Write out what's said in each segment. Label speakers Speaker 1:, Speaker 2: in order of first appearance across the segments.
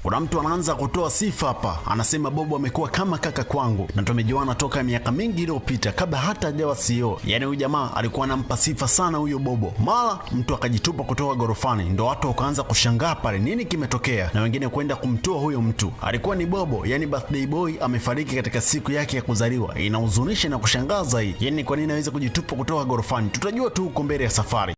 Speaker 1: Kuna mtu anaanza kutoa sifa hapa, anasema Bobo amekuwa kama kaka kwangu na tumejuana toka miaka mingi iliyopita kabla hata hajawa CEO. Yaani huyu jamaa alikuwa anampa sifa sana huyo Bobo. Mara mtu akajitupa kutoka gorofani, ndo watu wakaanza kushangaa pale nini kimetokea, na wengine kwenda kumtoa huyo mtu. Alikuwa ni Bobo, yani birthday boy amefariki katika siku yake ya kuzaliwa. Inahuzunisha na kushangaza hii. Yani kwa nini aweze kujitupa kutoka gorofani? Tutajua tu huko mbele ya safari.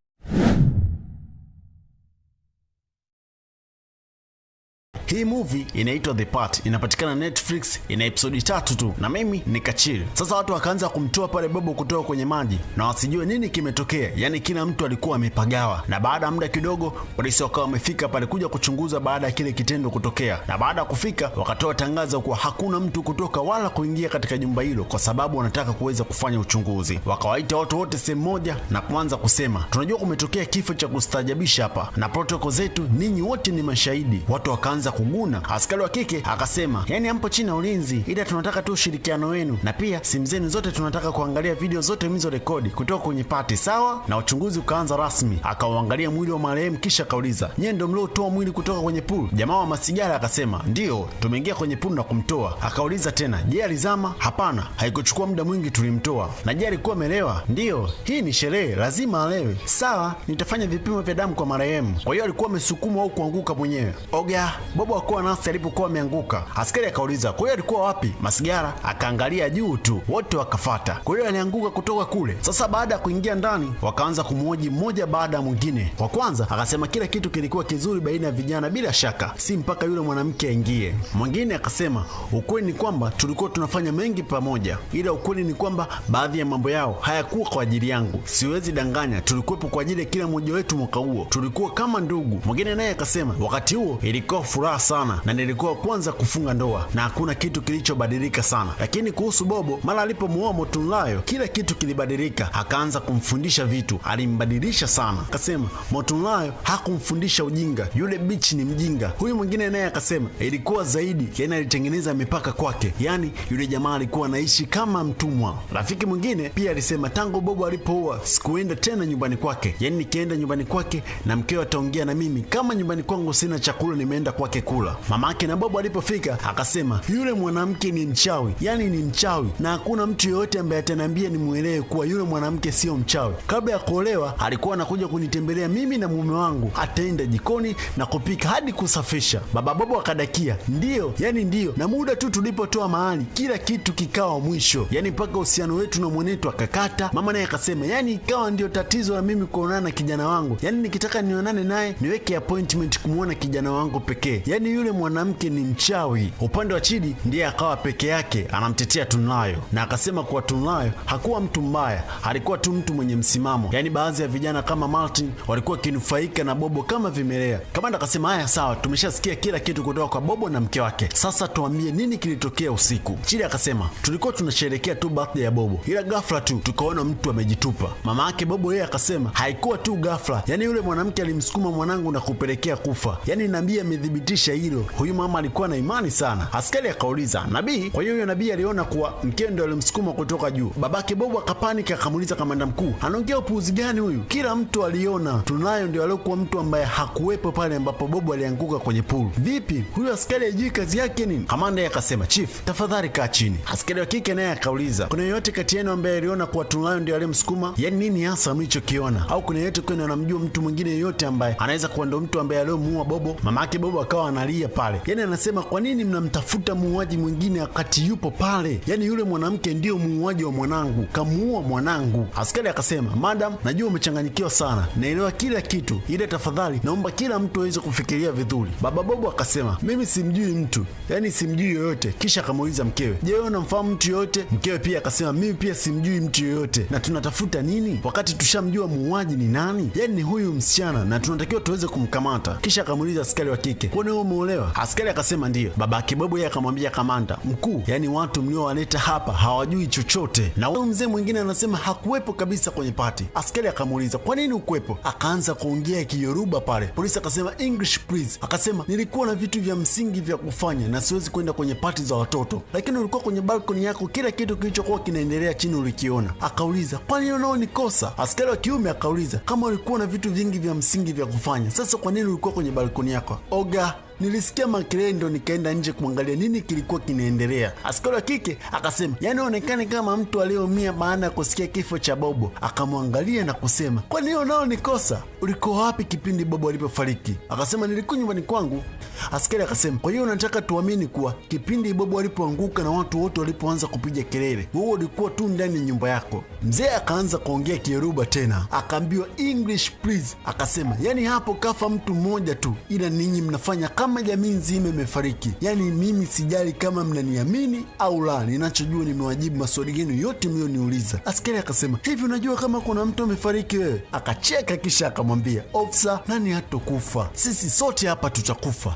Speaker 1: Hii movie inaitwa The Part, inapatikana Netflix, ina episodi 3 tu, na mimi nikachill. Sasa watu wakaanza kumtoa pale Bobo kutoka kwenye maji na wasijue nini kimetokea, yani kila mtu alikuwa amepagawa. Na baada ya muda kidogo, polisi wakawa wamefika pale kuja kuchunguza baada ya kile kitendo kutokea, na baada ya kufika wakatoa tangazo kuwa hakuna mtu kutoka wala kuingia katika jumba hilo kwa sababu wanataka kuweza kufanya uchunguzi. Wakawaita watu wote sehemu moja na kuanza kusema, tunajua kumetokea kifo cha kustaajabisha hapa na protocol zetu, ninyi wote ni mashahidi. Watu wakaanza kuguna. Askari wa kike akasema, yani hampo chini ya ulinzi, ila tunataka tu ushirikiano wenu na pia simu zenu zote tunataka kuangalia video zote mlizo rekodi kutoka kwenye party, sawa? Na uchunguzi ukaanza rasmi. Akauangalia mwili wa marehemu kisha akauliza, nyie ndio mliotoa mwili kutoka kwenye pool? Jamaa wa masigara akasema, ndio, tumeingia kwenye pool na kumtoa. Akauliza tena, je, alizama? Hapana, haikuchukua muda mwingi tulimtoa. Na je, alikuwa amelewa? Ndiyo, hii ni sherehe, lazima alewe. Sawa, nitafanya vipimo vya damu kwa marehemu. Kwa hiyo alikuwa amesukumwa au kuanguka mwenyewe? Oga, Bobo hakuwa nasi alipokuwa ameanguka. Askari akauliza, kwa hiyo alikuwa wapi? Masigara akaangalia juu tu, wote wakafata. Kwa hiyo alianguka kutoka kule. Sasa baada ya kuingia ndani, wakaanza kumhoji mmoja baada ya mwingine. Wa kwanza akasema kila kitu kilikuwa kizuri baina ya vijana, bila shaka, si mpaka yule mwanamke aingie. Mwingine akasema ukweli ni kwamba tulikuwa tunafanya mengi pamoja, ila ukweli ni kwamba baadhi ya mambo yao hayakuwa kwa ajili yangu. Siwezi danganya, tulikuwepo kwa ajili ya kila mmoja wetu mwaka huo, tulikuwa kama ndugu. Mwingine naye akasema wakati huo ilikuwa furaha sana na nilikuwa kwanza kufunga ndoa na hakuna kitu kilichobadilika sana. Lakini kuhusu Bobo, mara alipomuoa Motunlayo kila kitu kilibadilika. Akaanza kumfundisha vitu, alimbadilisha sana. Akasema Motunlayo hakumfundisha ujinga, yule bitch ni mjinga. Huyu mwingine naye akasema ilikuwa zaidi, yani alitengeneza mipaka kwake, yani yule jamaa alikuwa anaishi kama mtumwa. Rafiki mwingine pia alisema tangu Bobo alipooa sikuenda tena nyumbani kwake, yani nikienda nyumbani kwake na mkeo ataongea na mimi kama nyumbani kwangu sina chakula, nimeenda kwake kula. Mamake na Bobo alipofika akasema yule mwanamke ni mchawi, yani ni mchawi, na hakuna mtu yoyote ambaye ataniambia nimwelewe kuwa yule mwanamke sio mchawi. Kabla ya kuolewa alikuwa anakuja kunitembelea mimi na mume wangu, ataenda jikoni na kupika hadi kusafisha. Baba Bobo akadakia, ndiyo, yani ndiyo. Na muda tu tulipotoa mahali, kila kitu kikawa mwisho, yani mpaka uhusiano wetu na mwenetu akakata. Mama naye akasema, yani ikawa ndio tatizo la mimi kuonana na kijana wangu, yani nikitaka nionane naye niweke appointment kumwona kijana wangu pekee, yani yule mwanamke ni mchawi. Upande wa Chidi ndiye akawa peke yake anamtetea Tunlayo na akasema kuwa Tunlayo hakuwa mtu mbaya, alikuwa tu mtu mwenye msimamo. Yani baadhi ya vijana kama Martin walikuwa wakinufaika na Bobo kama vimelea. Kamanda akasema haya, sawa, tumeshasikia kila kitu kutoka kwa Bobo na mke wake, sasa tuambie nini kilitokea usiku. Chidi akasema tulikuwa tunasherehekea tu birthday ya Bobo, ila ghafla tu tukaona mtu amejitupa. Mama yake Bobo yeye akasema haikuwa tu ghafla, yani yule mwanamke alimsukuma mwanangu na kupelekea kufa, yani nabii amethibitisha hilo. Huyu mama alikuwa na imani sana. Askari akauliza nabii? Kwa hiyo huyo nabii aliona kuwa mkewe ndio alimsukuma kutoka juu. Babake Bobo akapanika, akamuuliza kamanda mkuu, anaongea upuuzi gani huyu? Kila mtu aliona Tunayo ndio aliokuwa mtu ambaye hakuwepo pale ambapo Bobo alianguka kwenye pool. Vipi huyu askari hajui kazi yake nini? Kamanda yeye akasema, chief, tafadhali kaa chini. Askari wa kike naye akauliza, kuna yeyote kati yenu ambaye aliona kuwa Tunayo ndio aliyemsukuma? Yaani nini hasa mlichokiona? Au kuna yeyote kwenu anamjua mtu mwingine yeyote ambaye anaweza kuwa ndo mtu ambaye aliyomuua Bobo? Mamake Bobo akawa analia pale, yaani anasema kwa nini mnamtafuta muuaji mwingine wakati yupo pale? Yaani yule mwanamke ndiyo muuaji wa mwanangu, kamuua mwanangu. Askari akasema, madam, najua umechanganyikiwa sana, naelewa kila kitu, ila tafadhali naomba kila mtu aweze kufikiria vizuri. Baba Bobo akasema, mimi simjui mtu, yaani simjui yoyote. Kisha akamuuliza mkewe, je, wewe unamfahamu mtu yoyote? Mkewe pia akasema, mimi pia simjui mtu yoyote. Na tunatafuta nini wakati tushamjua muuaji ni nani? Yaani ni huyu msichana na tunatakiwa tuweze kumkamata. Kisha akamuuliza askari wa kike, kwani wewe umeolewa? Askari akasema ndiyo. Baba Kibobo yeye akamwambia kamanda mkuu, yaani watu mliowaleta hapa hawajui chochote. Na huyu mzee mwingine anasema hakuwepo kabisa kwenye party. Askari akamuuliza kwa nini ukuwepo? Akaanza kuongea Kiyoruba pale. Polisi akasema English please. Akasema nilikuwa na vitu vya msingi vya kufanya na siwezi kwenda kwenye party za watoto, lakini ulikuwa kwenye balcony yako, kila kitu kilichokuwa kinaendelea chini ulikiona. Akauliza kwa nini unao ni kosa? Askari wa kiume akauliza kama ulikuwa na vitu vingi vya msingi vya kufanya, sasa kwa nini ulikuwa kwenye balcony yako? Oga, Nilisikia makelele ndo nikaenda nje kuangalia nini kilikuwa kinaendelea. Askari wa kike akasema, yaani onekane kama mtu aliyeumia baada ya kusikia kifo cha Bobo. Akamwangalia na kusema, kwani hiyo nao ni kosa? Ulikuwa wapi kipindi Bobo alipofariki? Akasema, nilikuwa nyumbani kwangu. Askari akasema, kwa hiyo unataka tuamini kuwa kipindi Bobo alipoanguka na watu wote walipoanza kupiga kelele, wewe ulikuwa tu ndani ya nyumba yako? Mzee akaanza kuongea Kiyoruba tena, akaambiwa English please. Akasema, yani hapo kafa mtu mmoja tu, ila ninyi mnafanya kama jamii nzima imefariki. Yani mimi sijali kama mnaniamini au la, ninachojua nimewajibu maswali yenu yote mlioniuliza. Askari akasema, hivi unajua kama kuna mtu amefariki wewe? Akacheka kisha akamwambia, ofisa, nani hatokufa? Sisi sote hapa tutakufa.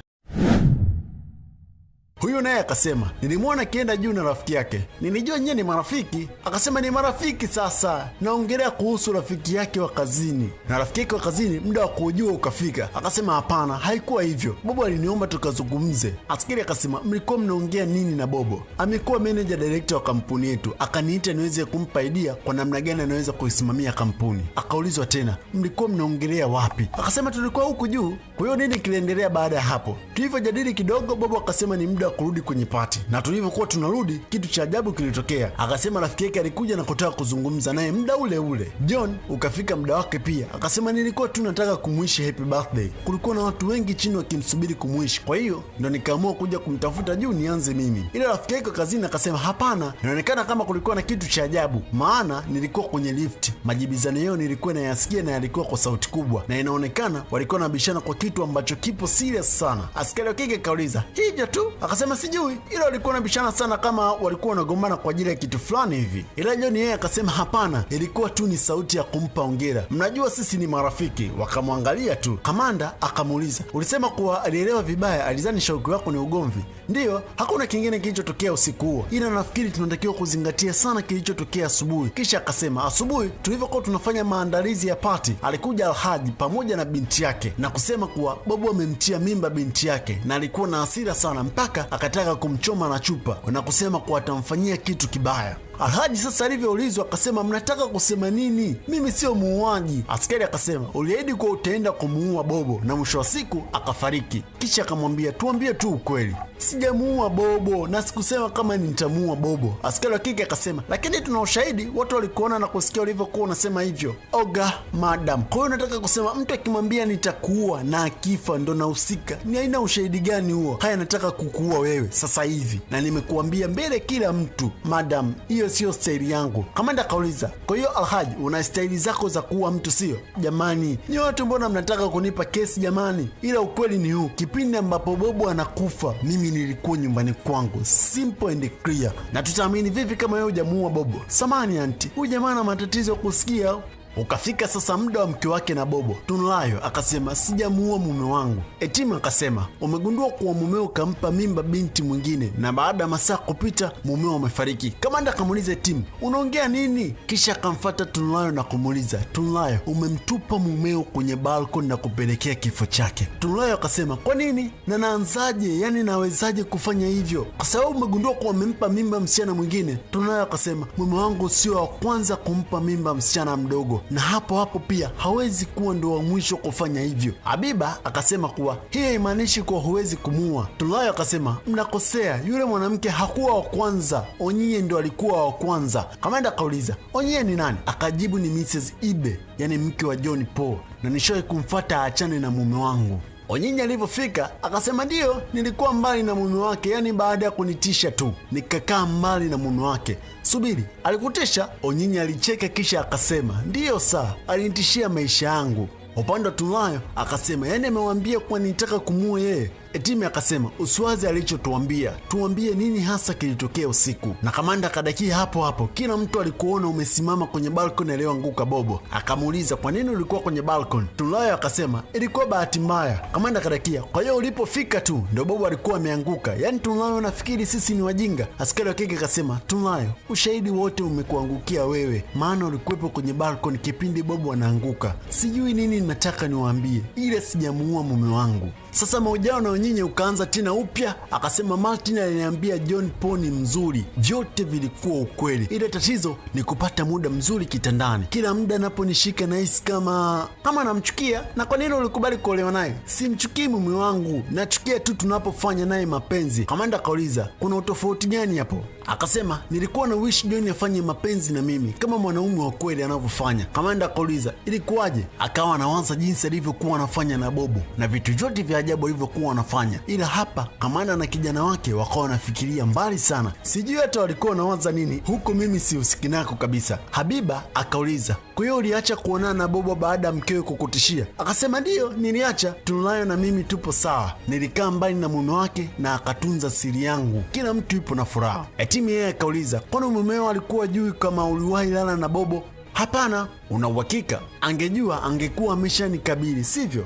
Speaker 1: Huyu naye akasema, nilimwona akienda juu na rafiki yake, nilijua nyie ni marafiki. Akasema ni marafiki. Sasa naongelea kuhusu rafiki yake wa kazini, na rafiki yake wa kazini muda wa kujua ukafika. Akasema hapana, haikuwa hivyo, Bobo aliniomba tukazungumze. Askari akasema mlikuwa mnaongea nini na Bobo? Amekuwa manager director wa kampuni yetu, akaniita niweze kumpa idea kwa namna gani anaweza kuisimamia kampuni. Akaulizwa tena, mlikuwa mnaongelea wapi? Akasema tulikuwa huku juu. Kwa hiyo nini kiliendelea baada ya hapo? Tulivyojadili kidogo, Bobo akasema ni muda wa kurudi kwenye party, na tulivyokuwa tunarudi, kitu cha ajabu kilitokea. Akasema rafiki yake alikuja na kutaka kuzungumza naye muda ule ule. John ukafika muda wake pia, akasema nilikuwa tu nataka kumwish happy birthday. Kulikuwa na watu wengi chini wakimsubiri kumwish, kwa hiyo ndo nikaamua kuja kumtafuta juu nianze mimi. Ila rafiki yake kazini akasema hapana, inaonekana kama kulikuwa na kitu cha ajabu, maana nilikuwa kwenye lift, majibizano yao nilikuwa nayasikia na yalikuwa kwa sauti kubwa, na inaonekana walikuwa wanabishana kwa kitu ambacho kipo serious sana. Askari wa kike kauliza hivyo tu? Akasema sijui, ila walikuwa wanabishana sana kama walikuwa wanagombana kwa ajili ya kitu fulani hivi. Ila John yeye akasema hapana, ilikuwa tu ni sauti ya kumpa hongera, mnajua sisi ni marafiki. Wakamwangalia tu. Kamanda akamuuliza, ulisema kuwa alielewa vibaya, alizani shauku yako ni ugomvi? Ndiyo, hakuna kingine kilichotokea usiku huo, ila nafikiri tunatakiwa kuzingatia sana kilichotokea asubuhi. Kisha akasema asubuhi tulivyokuwa tunafanya maandalizi ya party, alikuja Alhaji pamoja na binti yake na kusema kuwa Bobo amemtia mimba binti yake, na alikuwa na hasira sana mpaka akataka kumchoma na chupa na kusema kuwa atamfanyia kitu kibaya. Alhaji sasa alivyoulizwa akasema, mnataka kusema nini? Mimi sio muuaji. Askari akasema, uliahidi kuwa utaenda kumuua Bobo na mwisho wa siku akafariki. Kisha akamwambia, tuambie tu ukweli, sijamuua Bobo na sikusema kama nitamuua Bobo. Askari wa kike akasema, lakini tuna ushahidi, watu walikuona na kusikia ulivyokuwa unasema hivyo. Oga madam, kwa hiyo nataka kusema mtu akimwambia nitakuua na akifa ndo nahusika, ni aina ushahidi gani huo? Haya, nataka kukuua wewe sasa hivi na nimekuambia mbele kila mtu, madam, hiyo sio staili yangu. Kamanda akauliza, kwa hiyo Alhaji, una staili zako za kuua mtu sio? Jamani, ni watu mbona mnataka kunipa kesi jamani? Ila ukweli ni huu, kipindi ambapo Bobo anakufa mimi nilikuwa nyumbani kwangu, simple and clear. Na tutaamini vipi kama wewe hujamuua Bobo? Samani anti, huyu jamaa ana matatizo ya kusikia. Ukafika sasa muda wa mke wake na Bobo. Tunulayo akasema sijamuua mume wangu. Etima akasema umegundua kuwa mumeo kampa mimba binti mwingine na baada ya masaa kupita mumeo amefariki. Kamanda akamuuliza Etima, unaongea nini? Kisha akamfata Tunulayo na kumuuliza, Tunulayo, umemtupa mumeo kwenye balkoni na kupelekea kifo chake. Tunulayo akasema kwa nini na naanzaje? Yani nawezaje kufanya hivyo? Kwa sababu umegundua kuwa amempa mimba msichana mwingine. Tunulayo akasema mume wangu sio wa kwanza kumpa mimba msichana mdogo, na hapo hapo pia hawezi kuwa ndo wa mwisho kufanya hivyo. Habiba akasema kuwa hiyo haimaanishi kuwa huwezi kumuua. Tulayo akasema mnakosea, yule mwanamke hakuwa wa kwanza, Onyie ndo alikuwa wa kwanza. Kamanda akauliza Onyie ni nani? Akajibu ni Mrs. Ibe, yani mke wa John Paul, na nishawahi kumfata aachane na mume wangu. Onyinyi alivyofika akasema ndiyo, nilikuwa mbali na mume wake, yaani baada ya kunitisha tu nikakaa mbali na mume wake. Subiri, alikutisha? Onyinyi alicheka kisha akasema ndiyo saa, alinitishia maisha yangu. Upande wa Tulayo akasema yaani amewambia kuwa nitaka kumuua yeye. Etimi akasema usiwaze alichotuambia, tuambie nini hasa kilitokea usiku. Na kamanda akadakia hapo hapo, kila mtu alikuona umesimama kwenye balkoni aliyoanguka Bobo. Akamuuliza kwa nini ulikuwa kwenye balkoni? Tulayo akasema ilikuwa bahati mbaya. Kamanda akadakia, kwa hiyo ulipofika tu ndio Bobo alikuwa ameanguka? Yaani Tulayo, nafikiri sisi ni wajinga. Askari wa kike akasema, Tulayo, ushahidi wote umekuangukia wewe, maana ulikuwepo kwenye balkoni kipindi Bobo anaanguka. Sijui nini nataka niwaambie, ila sijamuua mume wangu. Sasa mahojiano na nyinyi ukaanza tena upya. Akasema Martin aliniambia John Paul ni mzuri, vyote vilikuwa ukweli, ila tatizo ni kupata muda mzuri kitandani. Kila muda anaponishika nahisi kama namchukia. Na kwa nini ulikubali kuolewa naye? Simchukii mume wangu, nachukia tu tunapofanya naye mapenzi. Kamanda akauliza kuna utofauti gani hapo? Akasema nilikuwa na wish John afanye mapenzi na mimi kama mwanaume wa kweli anavyofanya. Kamanda akauliza ilikuwaje? Akawa anawaza jinsi alivyokuwa anafanya na Bobo na vitu vyote vya ajabu alivyokuwa anafanya, ila hapa kamanda na kijana wake wakawa wanafikiria mbali sana, sijui hata walikuwa wanawaza nini huko, mimi sihusiki nako kabisa. Habiba akauliza kwa hiyo uliacha kuonana na Bobo baada ya mkewe kukutishia? Akasema ndiyo, niliacha. Tunulayo na mimi tupo sawa, nilikaa mbali na mume wake na akatunza siri yangu, kila mtu yupo na furaha. Etimi yeye akauliza kwani mumeo alikuwa jui kama uliwahi lala na Bobo? Hapana. Una uhakika? Angejua angekuwa ameshanikabili, sivyo?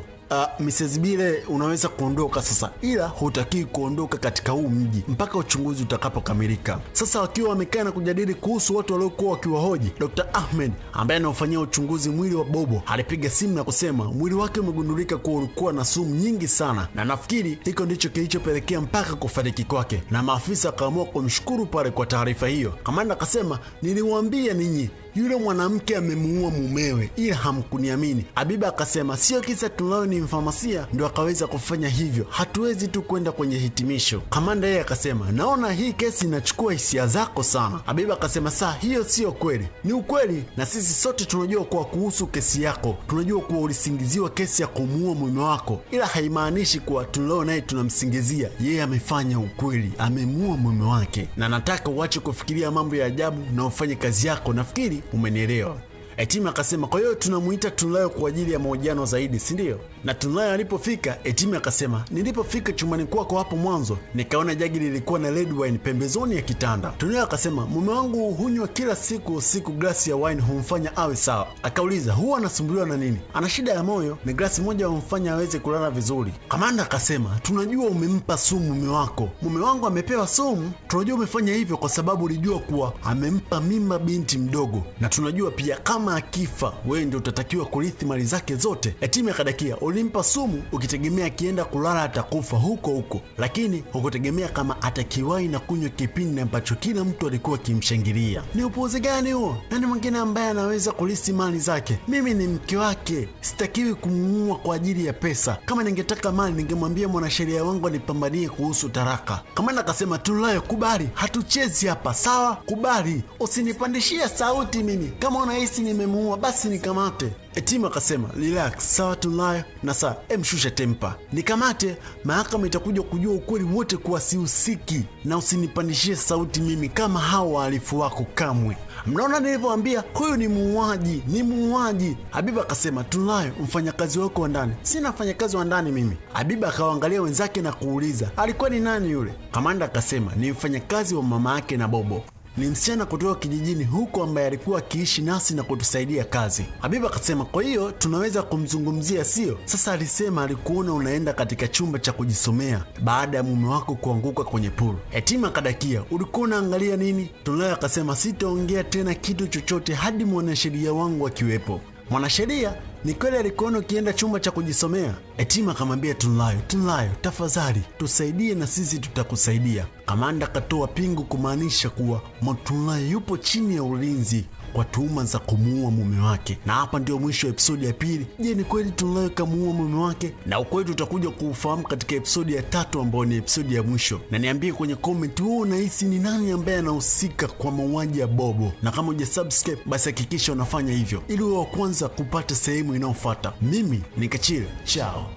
Speaker 1: Mrs. Bile, unaweza kuondoka sasa, ila hutakii kuondoka katika huu mji mpaka uchunguzi utakapokamilika. Sasa wakiwa wamekaa na kujadili kuhusu watu waliokuwa wakiwahoji, Dr. Ahmed ambaye anaofanyia uchunguzi mwili wa Bobo alipiga simu na kusema mwili wake umegundulika kuwa ulikuwa na sumu nyingi sana, na nafikiri hiko ndicho kilichopelekea mpaka kufariki kwake, na maafisa wakaamua kumshukuru pale kwa taarifa hiyo. Kamanda akasema, niliwaambia ninyi yule mwanamke amemuua mumewe, ila hamkuniamini. Habiba akasema sio kisa tunayo ni mfamasia ndo akaweza kufanya hivyo, hatuwezi tu kwenda kwenye hitimisho. Kamanda yeye akasema naona hii kesi inachukua hisia zako sana. Habiba akasema saa hiyo siyo kweli, ni ukweli, na sisi sote tunajua kuwa kuhusu kesi yako, tunajua kuwa ulisingiziwa kesi ya kumuua mume wako, ila haimaanishi kuwa tunaleo naye tunamsingizia yeye. Amefanya ukweli, amemuua mume wake, na nataka uache kufikiria mambo ya ajabu na ufanye kazi yako. Nafikiri umenielewa. Etima akasema kwa hiyo tunamuita Tunlayo kwa ajili ya mahojiano zaidi, si ndio? Na Tunlayo alipofika, Etima akasema nilipofika chumbani kwako hapo mwanzo nikaona jagi lilikuwa na red wine pembezoni ya kitanda. Tunlayo akasema mume wangu hunywa kila siku usiku glasi ya wine humfanya awe sawa. Akauliza huwa anasumbuliwa na nini? Ana shida ya moyo, ni glasi moja humfanya aweze kulala vizuri. Kamanda akasema tunajua umempa sumu mume wako. Mume wangu amepewa sumu? Tunajua umefanya hivyo kwa sababu ulijua kuwa amempa mimba binti mdogo, na tunajua pia kama akifa wewe ndio utatakiwa kurithi mali zake zote. Etimi akadakia, ulimpa sumu ukitegemea akienda kulala atakufa huko huko, lakini hukutegemea kama atakiwahi na kunywa kipindi ambacho kila mtu alikuwa akimshangilia. Ni upuuzi gani huo? Nani mwingine ambaye anaweza kurithi mali zake? Mimi ni mke wake, sitakiwi kumuua kwa ajili ya pesa. Kama ningetaka mali ningemwambia mwanasheria wangu anipambanie kuhusu taraka. Kamanda akasema, Tunulayo, kubali, hatuchezi hapa, sawa? Kubali, usinipandishie sauti mimi. Kama unahisi nimemuua basi nikamate. Etima akasema relax, sawa Tunulayo, na saa emshusha tempa, nikamate. Mahakama itakuja kujua ukweli wote kuwa sihusiki, na usinipandishie sauti mimi kama hao wahalifu wako kamwe. Mnaona nilivyoambia, huyu ni muuaji, ni muuaji. Habiba akasema Tunulayo, mfanyakazi wako wa ndani. Sina mfanyakazi wa ndani mimi. Habiba akawaangalia wenzake na kuuliza alikuwa ni nani yule? Kamanda akasema ni mfanyakazi wa mama yake na Bobo, ni msichana kutoka kijijini huko ambaye alikuwa akiishi nasi na kutusaidia kazi. Habiba akasema kwa hiyo tunaweza kumzungumzia, sio? Sasa alisema alikuona unaenda katika chumba cha kujisomea baada ya mume wako kuanguka kwenye pool. Etima akadakia, ulikuwa unaangalia nini? Tunulayo akasema sitaongea tena kitu chochote hadi mwanasheria wangu akiwepo. Mwanasheria? Ni kweli alikuona ukienda chumba cha kujisomea? Etima akamwambia Tunulayo, Tunulayo tafadhali tusaidie na sisi tutakusaidia. Kamanda akatoa pingu kumaanisha kuwa Tunulayo yupo chini ya ulinzi kwa tuhuma za kumuua mume wake. Na hapa ndio mwisho wa episodi ya pili. Je, ni kweli Tunulayo kamuua mume wake? Na ukweli utakuja kuufahamu katika episodi ya tatu ambayo ni episodi ya mwisho. Na niambie kwenye comment, wewe unahisi ni nani ambaye anahusika kwa mauaji ya Bobo? Na kama hujasubscribe basi hakikisha unafanya hivyo ili uwe wa kwanza kupata sehemu inayofuata. Mimi ni Kachile, chao.